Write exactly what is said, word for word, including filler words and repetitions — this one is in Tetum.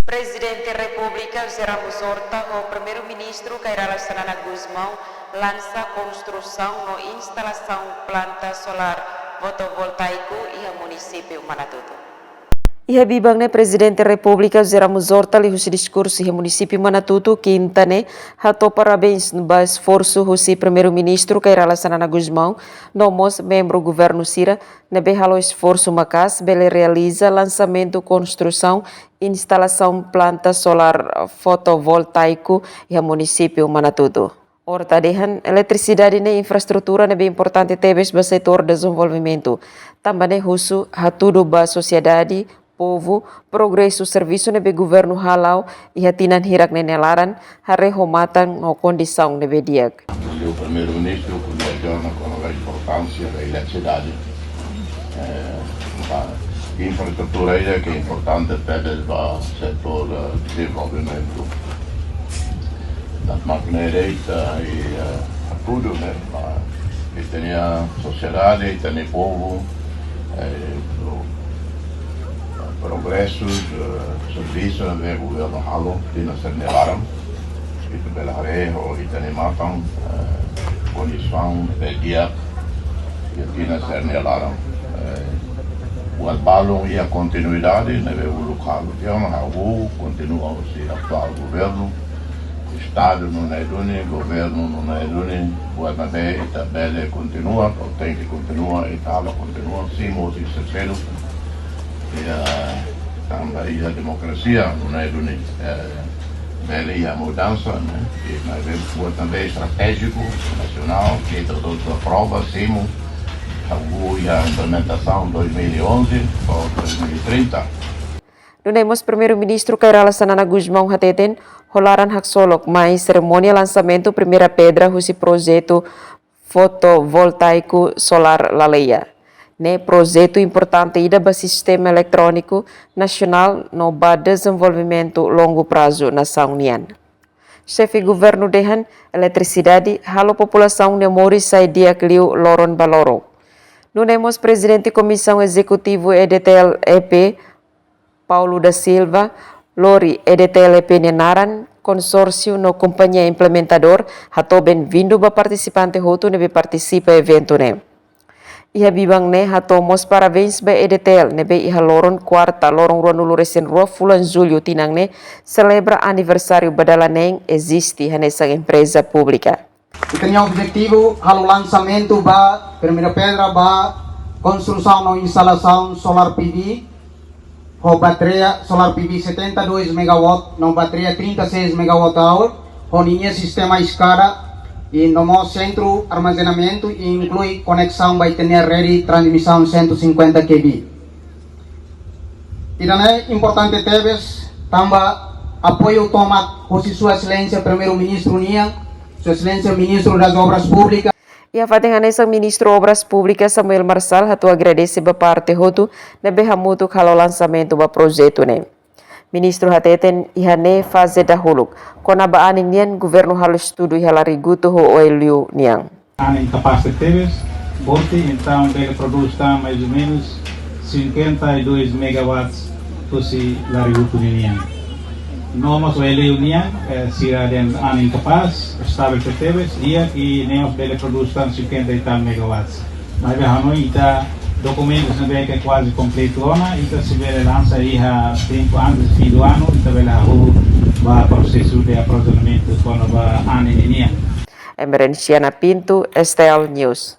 Prezidente Repúblika José Ramos Horta ho Primeiru-Ministru Kay Rala Xanana Gusmão lansa konstrusaun no instalasaun planta solár fotovoltaiku iha munisípiu Manatuto. Iha biban ne'e Prezidente Repúblika José Ramos Horta liuhusi diskursu iha munisípiu Manatuto, Kinta ne'e, hato'o parabéns ba esforsu husi Primeiru-Ministru Kay Rala Xanana Gusmão, no mós membru governu sira ne'ebé halo esforsu maka'as bele realiza lansamentu konstrusaun instalasaun planta solár fotovoltaiku iha munisípiu Manatuto. Horta dehan eletrisidade ne'e infraestrutura ne'ebé importante tebes ba setór dezenvolvimentu. Tanba ne'e husu hatudu ba sosiedade, povu, progresu servisu ne'ebé governu hala'o iha tinan hirak ne'e nia laran, haree ho matan no kondisaun ne'ebé di'ak. Liu Primeiru-Ministru ko'alia ona kona-ba importánsia da eletrisidade. Eh, ba infraestrutura ida ke importante tebes ba setór, eh, dezenvolvimentu. Tanba ne'e de'it, eh, i, eh, hatudu, ne'e, ba ita-nia sosiedade, ita-nia povu, eh, pro-, progresu, eh, servisu ne'ebé governu halo tinan sira nia laran. Ita bele haree ho ita-nia matan, eh, kondisaun ne'ebé di'ak iha tinan sira nia laran. Eh, buat balun iha kontinuidade, ne'ebé uluk halo tiha ona, ha'u kontinua husi atuál governu, Estadu nune'e duni, governu nune'e duni, buat ne'ebé ita bele kontinua, ou tenke kontinua, ita halo kontinua, simu husi selu-seluk. Iha, tanba iha demokrasia, nune'e duni, eh, bele iha mudansa, ne'e? I maibé buat ne'ebé estratéjiku, nasionál, ke ita hotu aprova, simu, hahú iha implementasaun dois mil e onze to'o dois mil e trinta. Nune'e mós Primeiru-Ministru Kay Rala Xanana Gusmão hateten, ho laran haksolok mai serimónia lansamentu primeira pedra husi projetu fotovoltaiku solár Laleia. Ne'e projetu importante ida ba sistema eletróniku nasionál no ba dezenvolvimentu longu prazu nasaun nian. Xefe governu dehan eletrisidade halo populasaun nia moris sai di'ak liu loron ba loron. Nune'e mós Prezidente Komisaun Ezekutivu E D T L E P, Paulo da Silva, lori E D T L E P nia naran, konsórsiu no kompañia implementadór, hato'o benvindu ba partisipante hotu ne'ebé partisipa eventu ne'e. Iha biban ne'e hato'o mós parabéns ba E D T L ne'ebé iha loron kuarta, loron ruanulu-resin-rua fulan Jullu tinan ne'e, selebra aniversáriu ba dala neen eziste hanesan empreza públika. Ita-nia objetivu halo lansamentu ba primeira pedra ba konstrusaun no instalasaun solar P V, ho bateria solar P V setenta e dois megawatt no bateria trinta e seis megawatt hour, ho ninia sistema eskada, i no mós sentru armazenamentu, i inklui koneksaun ba ita-nia rede transmisaun cento e cinquenta kV. Ida-ne'e importante tebes, tanba apoiu tomak husi Sua Exelénsia Primeiru-Ministru nian, Sua Exelénsia Ministru das Obras Públicas. Iha fatin hanesan, Ministru Obras Públikas Samuel Marçal hato'o agradese ba parte hotu ne'ebé hamutuk halo lansamentu ba projetu ne'e. Ministru hateten iha ne'e faze dahuluk. Kona-ba anin nian, governu halo estudu iha Larigutu ho O L U nian. Anin kapás tebes, boot, entaun bele prodús tan mais ou menos cinquenta e dois megawatts husi Larigutu ninian. No mós O L U nian, eh, sira dehan anin kapás, estável tebes, di'ak, i ne'e mós bele prodús tan cinquenta e tal megawatts. Maibé ha'u hanoin ita dokumentus ne'ebé ke kuaze kompletu ona, ita sei bele lansa iha tempu antes fim do ano, ita bele hahú ba prosesu de aprovizionamentu kona-ba anin ninian. Emerenciana Pinto, S T L News.